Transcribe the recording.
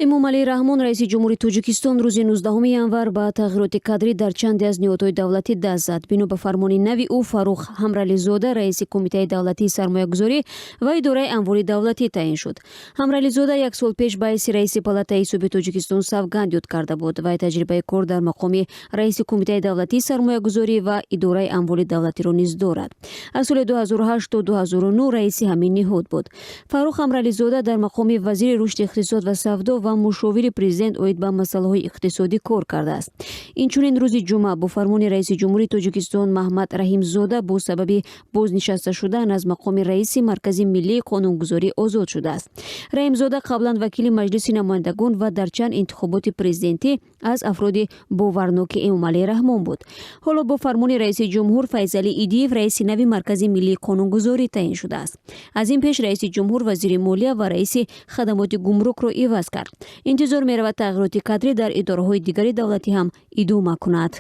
Эмомалӣ Раҳмон, раиси ҷумҳури Тоҷикистон, рӯзи 19 январ ба тағйироти кадрӣ дар чанде аз ниҳодҳои давлатӣ даст зад. Бино ба фармони нави ӯ, Фаррух Ҳамрализода раиси Кумитаи давлатии сармоягузорӣ ва идораи амволи давлатӣ таъин шуд. Ҳамрализода як сол пеш ба ҳайси раиси Палатаи ҳисоби Тоҷикистон савганд ёд карда буд. Вай таҷрибаи кор дар мақоми раиси Кумитаи давлатии сармоягузорӣ ва идораи амволи давлатиро низ дорад. Аз соли 2008 то 2009 раиси ҳамин ниҳод буд. Фаррух Ҳамрализода дар мақоми вазири рушди иқтисод ва савдо ва мушовири президент оид ба масъалаҳои иқтисодӣ кор кардааст. Инчунин рӯзи ҷумъа бо фармони раиси ҷумҳури Тоҷикистон Маҳмад Раҳимзода бо сабаби бознишаста шудан аз мақоми раиси Маркази миллии қонунгузорӣ озод шудааст. Раҳимзода қаблан вакили Маҷлиси намояндагон ва дар чанд интихоботи президентӣ аз афроди боварноки Эмомалӣ Раҳмон буд. Ҳоло бо фармони раиси ҷумҳур Файзалӣ Идиев раиси нави Маркази миллии қонунгузорӣ таъин шудааст. Аз ин пеш раиси ҷумҳур вазири молия ва раиси хадамоти гумрукро иваз кард. Интизор меравад, тағйироти кадрӣ дар идораҳои дигари давлатӣ ҳам идома кунад.